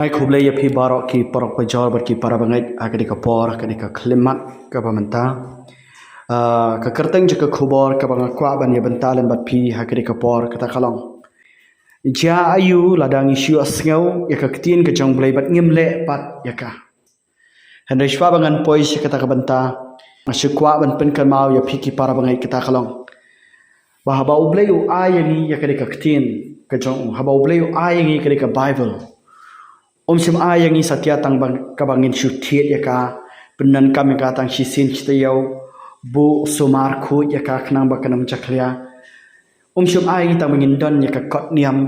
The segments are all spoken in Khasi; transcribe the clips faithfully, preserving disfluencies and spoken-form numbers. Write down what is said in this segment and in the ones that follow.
Ai khublei ïa phi baroh ki parok bajor bad ki para bangeit ha kadei ka por, ha kadei ka khyllipmat kaba mynta. Ah, ka kyrteng jong ka khubor kaba nga kwah ban ïa bynta lem bad phi ha kadei ka por kata ka long: Jia aïu lada ngi shu ïohsngew ïa ka ktien ka jong U Blei bad ngim leh pat ïa ka? Hynrei shuwa ba ngan poi sha kata ka bynta, nga shu kwah ban pynkynmaw ïa phi ki para bangeit kata ka long ba haba U Blei u ai ïa ngi ïa kadei ka ktien ka jong u, haba U Blei u ai ïa ngi kadei ka Bible, um shym ai ïa ngi satia tang ba, kaba ngin shu thied ïa ka, pyndonkam ïa ka tang shisien shi taïew, buh sumar khuid ïa ka khnang ba kan ym jakhlia. Um shym ai ïa ngi tang ba ngin don ïa ka kot niam,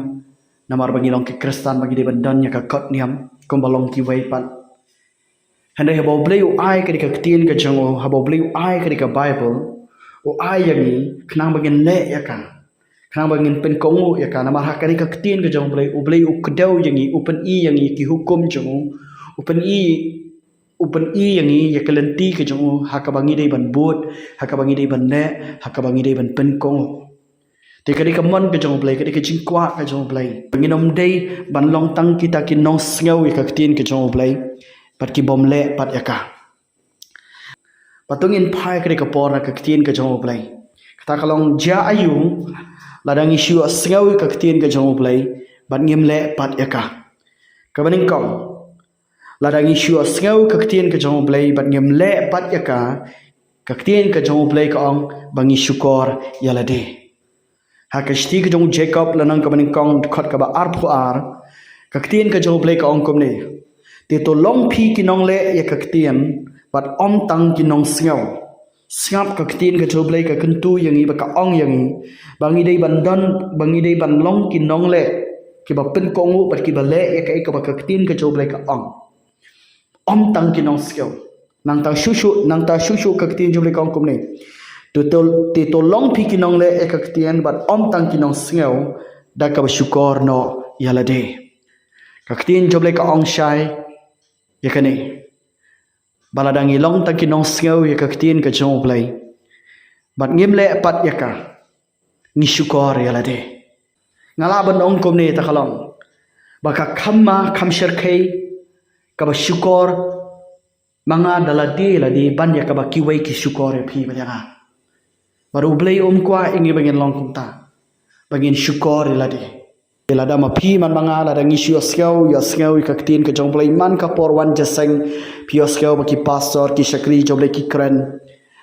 namar ba ngi long ki Khristan ba ngi dei ban don ïa ka kot niam kumba long kiwei pat. Hynrei haba U Blei u ai kadei ka ktien ka jong u, haba U Blei u ai kadei ka Bible, u ai ïa ngi khnang ba ngin leh ïa ka, khnang ba ngin pynkohnguh ïa ka, namar ha kadei ka ktien ka jong U Blei, U Blei u kdew ïa ngi, u pyni ïa ngi ki hukum jong u, u pyni, u pyni ïa ngi ïa ka lynti ka jong u, ha kaba ngi dei ban bud, ha kaba ngi dei ban leh, ha kaba ngi dei ban pynkohnguh. Te kadei ka mon ka jong U Blei, kadei ka jingkwah ka jong U Blei, ba ngin ym dei ban long tang kita ki nongsngew ïa ka ktien ka jong U Blei bad ki bym leh pat ïa ka. Bad to ngin phai kadei ka por na ka ktien ka jong U Blei. Kata ka long: Jia aïu lada ngi shu ïohsngew ïa ka ktien ka jong U Blei bad ngim leh pat ïa ka? Kaba nyngkong, lada ngi shu ïohsngew ïa ka ktien ka jong U Blei bad ngim leh pat ïa ka, ka ktien ka jong U Blei ka ong ba ngi shukor ïa lade. Ha ka shithi ka jong u Jakob lynnong kaba nyngkong dkhot kaba arphew ar, ka ktien ka jong U Blei ka ong kumne: Te to long phi ki nongleh ïa ka ktien bad ym tang ki nongsngew. Sngap, ka ktien ka jong U Blei ka kyntu ïa ngi bad ka ong ïa ngi ba ngi dei ban don, ba ngi dei ban long ki nongleh kiba pynkohnguh bad kiba leh ïa kaei kaba ka ktien ka jong U Blei ka ong. Ym tang ki nongsngew. Nangta shuh shuh, nangta shuh shuh ka ktien jong U Blei ka ong kumne: Te to, te to long phi ki nongleh ïa ka ktien bad ym tang ki nongsngew, da kaba shukor noh ïa lade. Ka ktien jong U Blei ka ong shai ïa kane, ba lada ngi long tang ki nongsngew ïa ka ktien ka jong U Blei bad ngim leh pat ïa ka, ngi shukor ïa lade. Nga lah ban ong kumne, ta ka long ba ka kham ma kham shyrkhei kaba shukor ma nga da lade lade ban ïa kaba kiwei ki shukor ïa phi bad ïa nga. Bad U Blei um kwah ïa ngi ba ngin long kumta, ba ngin shukor ïa lade. Lada ma phi man ma nga, lada ngi shu ïohsngew, ïohsngew ïa ka ktien ka jong U Blei man ka por wan jingïaseng, phi ïohsngew ba ki pastor, ki shakri jong U Blei ki kren,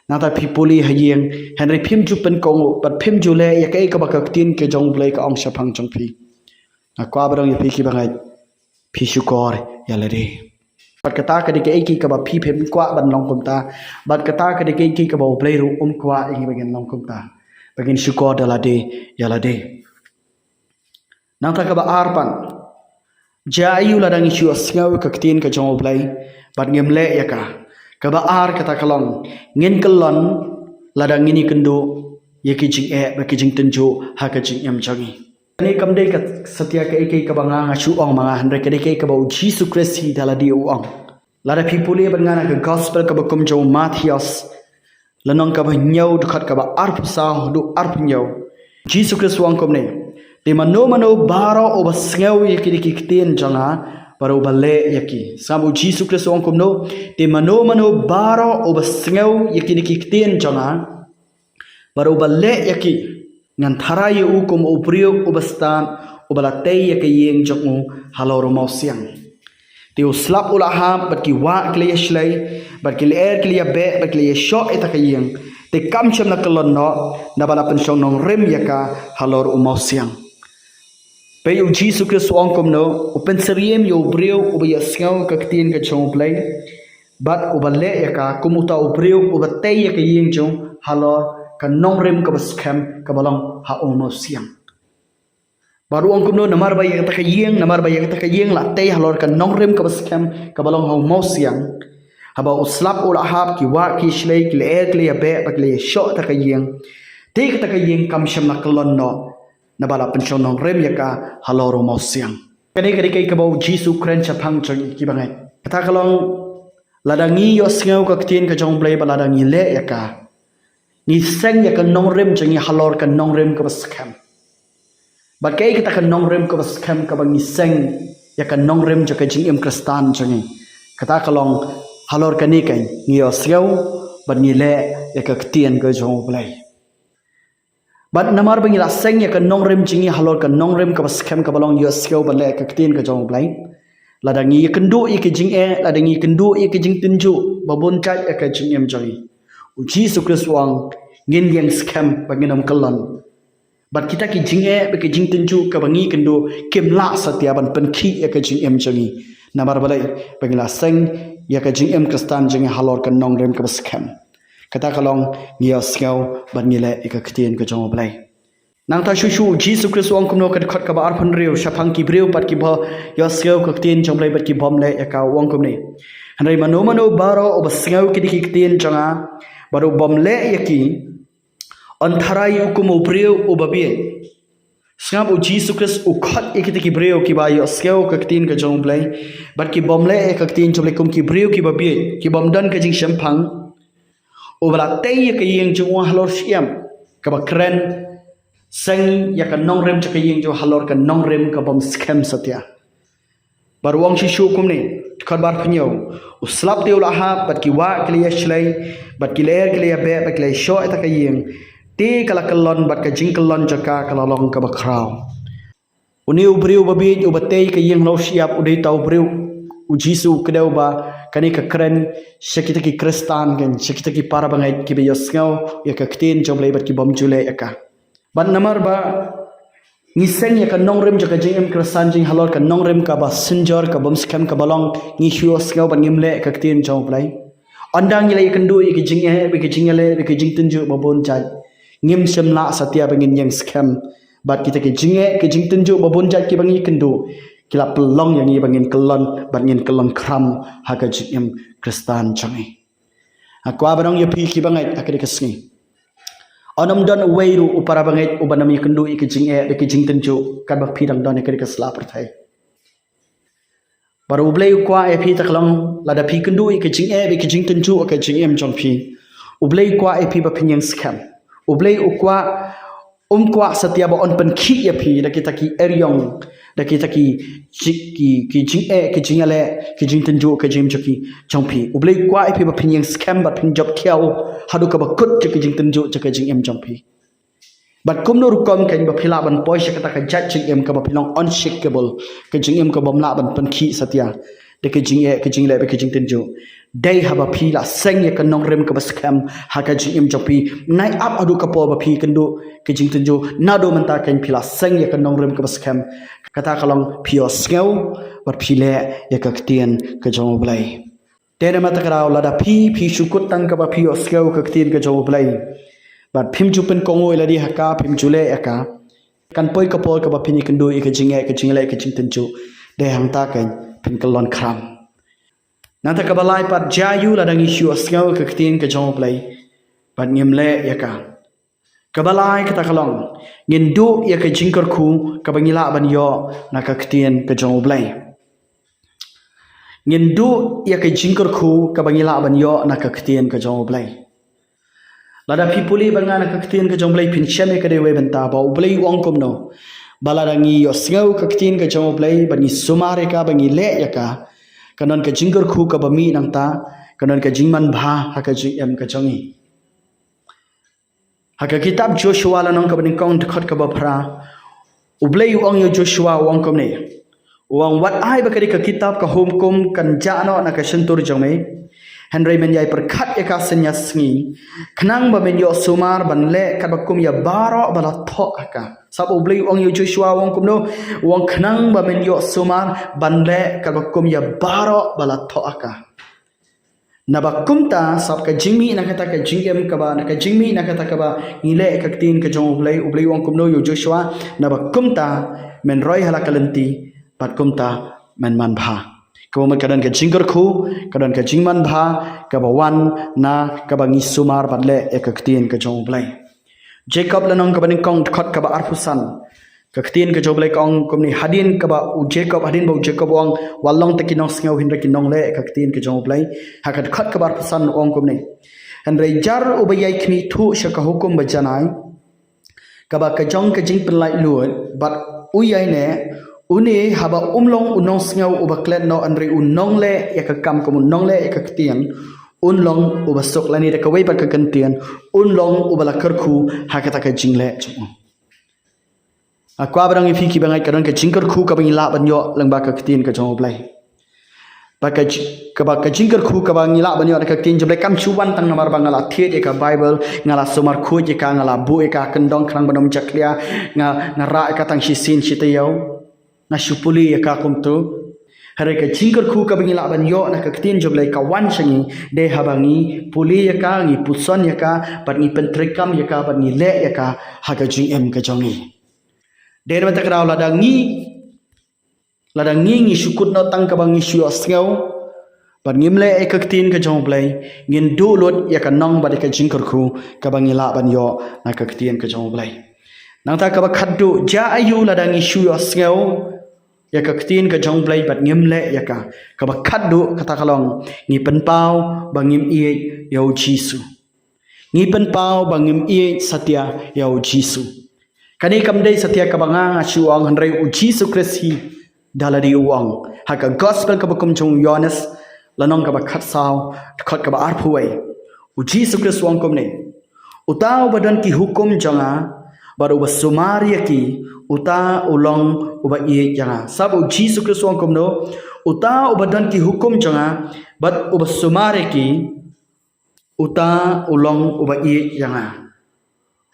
nangta phi pule ha ïing, hynrei phim ju pynkohnguh bad phim ju leh ïa kaei kaba ka ktien ka jong U Blei ka ong shaphang jong phi. Nga kwah ban ong ïa phi ki bangeit, phi shukor ïa lade. Bad kata ka dei kaei kaei kaba phi phim kwah ban long kumta. Bad kata ka dei kaei kaei kaba U Blei ruh um kwah ïa ngi ba ngin long kumta, ba ngin shukor da lade ïa lade. Nangta kaba ar pat, jia aïu lada ngi shu ïohsngew ïa ka ktien ka jong U Blei bad ngim leh ïa ka? Kaba ar kata ka long, ngin kyllon lada ngin ïakynduh ïa ki jingeh bad ki jingtynjuh ha ka jingim jong ngi. Kane kam dei ka satia kaei kaei kaba nga nga shu ong ma nga, hynrei ka dei kaei kaba U Jisu Khrist hi da lade u ong. Lada phi pule bad nga na ka gospel kaba kum jong u Mathaios, lynnong kaba hynñiew, dkhot kaba arphew saw haduh arphew hynñiew, U Jisu Khrist u ong kumne: Te mano mano baroh uba sngew ïa kine ki ktien jong nga bad uba leh ïa ki. Sngap, U Jisu Khrist u ong kumno: Te mano mano baroh uba sngew ïa kine ki ktien jong nga bad uba leh ïa ki, ngan tharai ïa u kum u briew uba stad uba la tei ïa ka ïing jong u halor u mawsiang. Te u slap u la hap, bad ki wah ki la ïashlei, bad ki lyer ki la ïabeh, bad ki la ïashoh ïa kata ka ïing. Te kam shym la kyllon noh, naba la pynshong nongrim ïa ka halor u mawsiang. Peit, U Jisu Khrist u ong kumno, u pynsyriem ïa u briew uba ïohsngew ka ktien ka jong U Blei bad uba leh ïa ka, kum uta u briew uba tei ïa ka ïing jong u halor ka nongrim kaba skhem kaba long ha u mawsiang. Bad u ong kumno, namar ba ïa kata ka ïing, namar ba ïa kata ka ïing la tei halor ka nongrim kaba skhem kaba long ha u mawsiang. Haba u slap u la hap, ki wah ki shlei, ki lyer ki la ïabeh, bad ki la ïashoh ïa kata ka ïing. Te kata ka ïing kam shym la kyllon noh, naba la pynshong nongrim ïa ka halor u mawsiang. Kane ka dei kaei kaba U Jisu u kren shaphang jong ngi ki bangeit. Kata ka long, lada ngi ïohsngew ka ktien ka jong U Blei bad lada ngi leh ïa ka, ngi seng ïa ka nongrim jong ngi halor ka nongrim kaba skhem. Bad kaei kata ka nongrim kaba skhem kaba ngi seng ïa ka nongrim jong ka jingim Khristan jong ngi. Kata ka long halor kane ka ngi ïohsngew bad ngi leh ïa ka ktien ka jong U Blei. Bad namar ba ngi la seng ïa ka nongrim jong ngi halor ka nongrim kaba skhem kaba long ïohsngew bad leh ïa ka ktien ka jong U Blei, lada ngi ïakynduh ïa ka jingeh, lada ngi ïakynduh ïa ka jingtynjuh ba bun jait ïa ka jingim jong ngi, U Jisu Khrist u ong, ngin ïeng skhem ba ngin ym kyllon. Bad kita ki jingeh bad ki jingtynjuh kaba ngi ïakynduh kim lah satia ban pynkhih ïa ka jingim jong ngi. Namar balei? Ba ngi la seng ïa ka jingim Khristan jong ngi halor ka nongrim kaba skhem. Kata ka long ngi ïohsngew bad ngi leh ïa ka ktien ka jong U Blei. Nangta shuh shuh U Jisu Khrist u ong kumno, ka dkhot kaba arphew hynriew, shaphang ki briew pat kiba ïohsngew ka ktien jong U Blei bad ki bym leh ïa ka, u ong kumne: Hynrei mano mano baroh uba sngew kine ki ktien jong nga bad u bym leh ïa ki, yn tharai u kum u briew uba bieit. Sngap, U Jisu Khrist u khot ïa kita ki briew kiba ïohsngew ka ktien ka jong U Blei bad ki bym leh ïa ka ktien jong U Blei kum ki briew kiba bieit, ki bym don ka jingshemphang. Uba la tei ïa ka ïing jong u halor shyiap kaba kren, seng ïa ka nongrim jong ka ïing jong u halor ka nongrim ka bym skhem satia. Bad u ong shuh shuh kumne, dkhot ba arphew hynñiew: U slap te u la hap, bad ki wah ki la ïashlei, bad ki lyer ki la ïabeh, bad ki la ïashoh ïa kata ka ïing. Te ka la kyllon, bad ka jingkyllon jong ka ka la long kaba khraw. Une u briew uba bieit uba tei ka ïing halor shyiap u dei uta u briew U Jisu u kdew ba kane ka kren sha kita ki Khristan, kan, sha kita ki para bangeit kiba ïohsngew ïa ka ktien jong U Blei bad ki bym ju leh ïa ka. Bad namar ba ngi seng ïa ka nongrim jong ka jingim Khristan jong ngi halor ka nongrim kaba synjor, ka bym skhem, kaba long ngi shu ïohsngew bad ngim leh ïa ka ktien jong U Blei. Ynda ngi la ïakynduh ïa ka jingeh, ïa ka jingïaleh, ïa ka jingtynjuh ba bun jait, ngim shym lah satia ba ngin ïeng skhem. Bad kita ki jingeh, ki jingtynjuh ba bun jait kiba ngi ïakynduh, ki la pynlong ïa ngi ba ngin kyllon, bad ngin kyllon khram ha ka jingim Khristan jong ngi. Nga kwah ban ong ïa phi ki bangeit ha kane ka sngi, un ym don uwei ruh u para bangeit uba nym ïakynduh ïa ka jingeh bad ka jingtynjuh katba phi dang don ha kane ka sla pyrthei. Bad U Blei u kwah ïa phi, te ka long lada phi kynduh ïa ka jingeh bad ka jingtynjuh ha ka jingim jong phi, U Blei u kwah ïa phi ba phin ïeng skhem. U Blei u kwah, um kwah satia ba un pynkhih ïa phi da kita ki eriong, da kita ki ji-, ki, ki jingeh, ki jingïaleh, ki jingtynjuh ha ka jingim jong ki, jong phi. U Blei u kwah ïa phi ba phin ïeng skhem bad phin jop khiaw haduh kaba kut jong ka jingtynjuh jong ka jingim jong phi. Bad kumno rukom kan ba phi lah ban poi sha kata ka jait jingim kaba phi long unshakable, ka jingim ka bym lah ban pynkhih satia da ka jingeh, ka jingleh bad ka jingtynjuh? Dei haba phi la seng ïa ka nongrim kaba skhem ha ka jingim jong phi. Nai ap haduh ka por ba phi kynduh ka jingtynjuh, naduh mynta kan phi la seng ïa ka nongrim kaba skhem. Kata ka long phi ïohsngew bad phi leh ïa ka ktien ka jong U Blei. Te namar kata ka daw, lada phi, phi shu kut tang kaba phi ïohsngew ka ktien ka jong U Blei bad phim ju pynkohnguh ïa lade ha ka, phim ju leh ïa ka, kan poi ka por kaba phin ïakynduh ïa ka jingeh, ka jingleh, ka jingtynjuh. Dei hangta kan phin kyllon khram. Nangta kaba lai pat, jia aiu lada ngi shu ïohsngew ka ktien ka jong U Blei bad ngim leh ïa ka? Kaba lai kata ka long, ngin duh ïa ka jingkyrkhu kaba ngi lah ban ïoh na ka ktien ka jong U Blei. Ngin duh ïa ka jingkyrkhu kaba ngi lah ban ïoh na ka ktien ka jong U Blei. Lada phi pule bad nga na ka ktien ka jong U Blei, phin shem ïa ka dei wei bynta ba U Blei u ong kumno, ba lada ngi ïohsngew ka ktien ka jong U Blei bad ngi sumar ïa ka bad ngi leh ïa ka, kan don ka jingkyrkhu kaba mih nangta, kan don ka jingmanbha ha ka jingim ka jong ngi. Ha ka kitab Joshua lynnong kaba nyngkong, dkhot kaba phra, U Blei u ong ïa u Joshua, u ong kumne. U ong, wat ai ba ka dei ka kitab ka hukum kan jah noh na ka shyntur jong me, hynrei men ïai pyrkhat ïa ka synñia sngi, khnang ba men ïoh sumar ban leh katba kum ïa baroh ba la thoh ha ka. Sap, U Blei u ong ïa u Joshua, u ong kumno? U ong, khnang ba men ïoh sumar ban leh katba kum ïa baroh ba la thoh ha ka. Naba kumta, sap, ka jingmih na kata ka jingim kaba, na ka jingmih na kata kaba ngi leh ka ktien ka jong U Blei, U Blei u ong kumno ïa u Joshua? Naba kumta men roi ha la ka lynti, bad kumta men manbha. Kaba mut ka don ka jingkyrkhu, ka don ka jingmanbha kaba wan na kaba ngi sumar bad leh ïa ka ktien ka jong U Blei. Jakob lynnong kaba nyngkong, dkhot kaba arphew san. Ka ktien ka jong U Blei ka ong kumne, hadien kaba u Jakob, hadien ba u Jakob u ong, wat long tang ki nongsngew hynrei ki nongleh ka ktien ka jong U Blei. Ha ka dkhot kaba arphew san u ong kumne. Hynrei jar uba ïai khmih thuh sha ka hukum ba janai, kaba ka jong ka jingpynlait luid, bad u ïai neh, Une haba um long u nongsngew uba klet noh, hynrei u nongleh ïa ka kam kum u nongleh ïa ka ktien, un long uba suk, lane da kawei pat ka kyntien, un long uba la kyrkhu ha kata ka jingleh jong u. Nga kwah ban ong ïa phi ki bangeit, ka don ka jingkyrkhu kaba ngi lah ban ïoh lyngba ka ktien ka jong U Blei. Ba ka ji-, kaba ka jingkyrkhu kaba ngi lah ban ïoh na ka ktien jong U Blei kam shu wan tang namar ba nga la thied ïa ka Baibl, nga la sumar khuid ïa ka, nga la buh ïa ka ha kyndong khnang ban ym jakhlia, nga, nga rah ïa ka tang shisien shi taïew, nga shu pule ïa ka kumto. Hynrei ka jingkyrkhu kaba ngi lah ban ïoh na ka ktien jong U Blei ka wan sha ngi dei haba ngi pule ïa ka, ngi puson ïa ka, bad ngi pyntreikam ïa ka, bad ngi leh ïa ka ha ka jingim ka jong ngi. Dei na kata ka daw lada ngi, lada ngi ngi shu kut noh tang kaba ngi shu ïohsngew bad ngim leh ïa ka ktien ka jong U Blei, ngin duh lut ïa ka nong bad ïa ka jingkyrkhu kaba ngi lah ban ïoh na ka ktien ka jong U Blei. Nangta kaba khatduh, jia aiu lada ngi shu ïohsngew ïa ka ktien ka jong U Blei bad ngim leh ïa ka? Kaba khatduh kata ka long, ngi pynpaw ba ngim ïeit ïa U Jisu. Ngi pynpaw ba ngim ïeit satia ïa U Jisu. Kane kam dei satia kaba nga nga shu ong, hynrei U Jisu Khrist hi da lade u ong ha ka gospel kaba kum jong u Ïoannis, lynnong kaba khatsaw, dkhot kaba arphew wei. U Jisu Khrist u ong kumne: Uta uba don ki hukum jong nga bad uba sumar ïa ki, uta u long uba ïeit ïa nga. Sap U Jisu Khrist u ong kumno? Uta uba don ki hukum jong nga bad uba sumar ïa ki, uta u long uba ïeit ïa nga.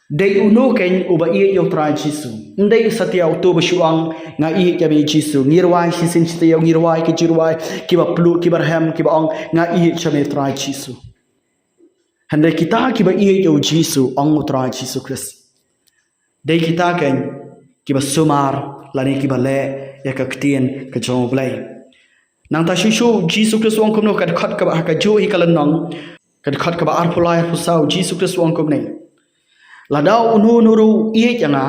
Dei uno kein uba ïeit ïa U Trai Jisu? Ym dei satia uto ba shu ong, nga ïeit ïa me Jisu. Ngi rwai shisien shi taïew, ngi rwai ki jingrwai kiba pluh, kiba rhem, kiba ong, nga ïeit sha me Trai Jisu. Hynrei kita kiba ïeit ïa U Jisu, ong U Trai Jisu Khrist, dei kita kein kiba sumar lane kiba leh ïa ka ktien ka jong U Blei. Nangta shuh shuh U Jisu Khrist u ong kumno, ka dkhot kaba, ha kajuh hi ka lynnong, ka dkhot kaba arphew lai, arphew saw, U Jisu Khrist u ong kumne: Lada uno uno ruh u ïeit ïa nga,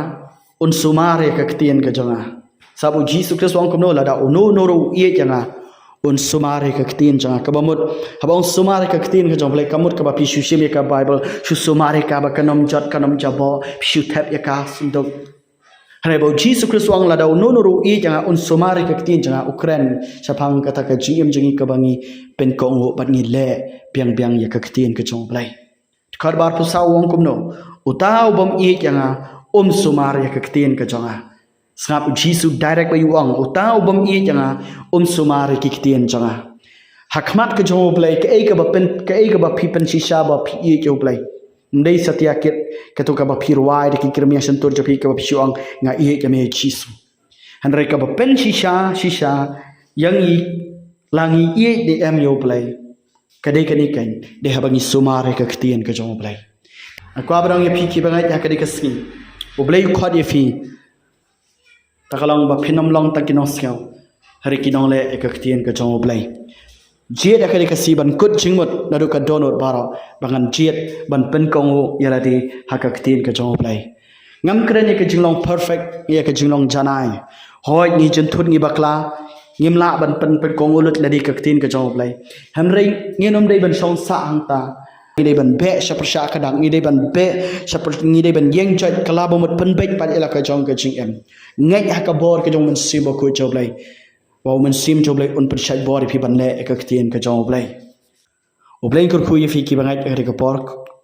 un sumar ïa ka ktien ka jong nga. Sap U Jisu Khrist u ong kumno? Lada uno uno ruh u ïeit ïa nga, un sumar ïa ka ktien jong nga. Kaba mut, haba ong sumar ïa ka ktien ka jong U Blei, ka mut kaba phi shu shim ïa ka Baibl, shu sumar ïa ka ba kan ym jot, kan ym jaboh, phi shu thep ïa ka ha synduk. Hynrei ba U Jisu Khrist u ong, lada uno uno ruh u ïeit ïa nga, un sumar ïa ka ktien jong nga, u kren shaphang kata ka jingim jong ngi kaba ngi pynkohnguh bad ngi leh biang biang ïa ka ktien ka jong U Blei. Dkhot ba arphew saw u ong kumno? Uta u bym ïeit ïa nga, um sumar ïa ka ktien ka jong nga. Sngap, U Jisu direct bha u ong, uta u bym ïeit ïa nga, um sumar ïa ki ktien jong nga. Ha khmat ka jong U Blei, kaei kaba pyn, kaei kaba phi pynshisha ba phi ïeit ïa U Blei? Ym dei satia kit kato kaba phi rwai da ki kyrmiang shyntur jong phi kaba phi shu ong, nga ïeit ïa me Jisu. Hynrei kaba pynshisha shisha ïa ngi la ngi ïeit ne em ïa U Blei, ka dei kane kein, dei haba ngi sumar ïa ka ktien ka jong U Blei. Nga kwah ban ong ïa phi ki bangeit, ha kane ka sngi U Blei u khot ïa phi, ta ka long ba phin ym long tang ki nongsngew, hynrei ki nongleh ïa ka ktien ka jong U Blei. Jied ha kane ka sngi ban kut jingmut naduh ka dohnud baroh, ba ngan jied ban pynkohnguh ïa lade ha ka ktien ka jong U Blei. Ngam kren ïa ka jinglong perfect, ïa ka jinglong janai. Hooid, ngi jynthut, ngi bakla, ngim lah ban pyn, pynkohnguh lut lade ka ktien ka jong U Blei. Hynrei ngin ym dei ban shong sah hangta. Ngi dei ban beh sha pyrshah ka dak, ngi dei ban beh sha pyr-, ngi dei ban ïeng joit, ka la ba mut pynbeit pat ïa la ka jong ka jingim. Ngeit ha ka bor ka jong U Mynsiem Bakhuid jong U Blei, ba U Mynsiem jong U Blei un pynshait bor ïa phi ban leh ïa ka ktien ka jong U Blei. U Blei un kyrkhu ïa phi ki bangeit ha kane ka por,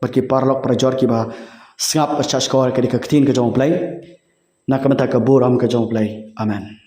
bad ki paralok parajor kiba sngap bad shahshkor ha kane ka ktien ka jong U Blei, na ka bynta ka burom ka jong U Blei. Amen.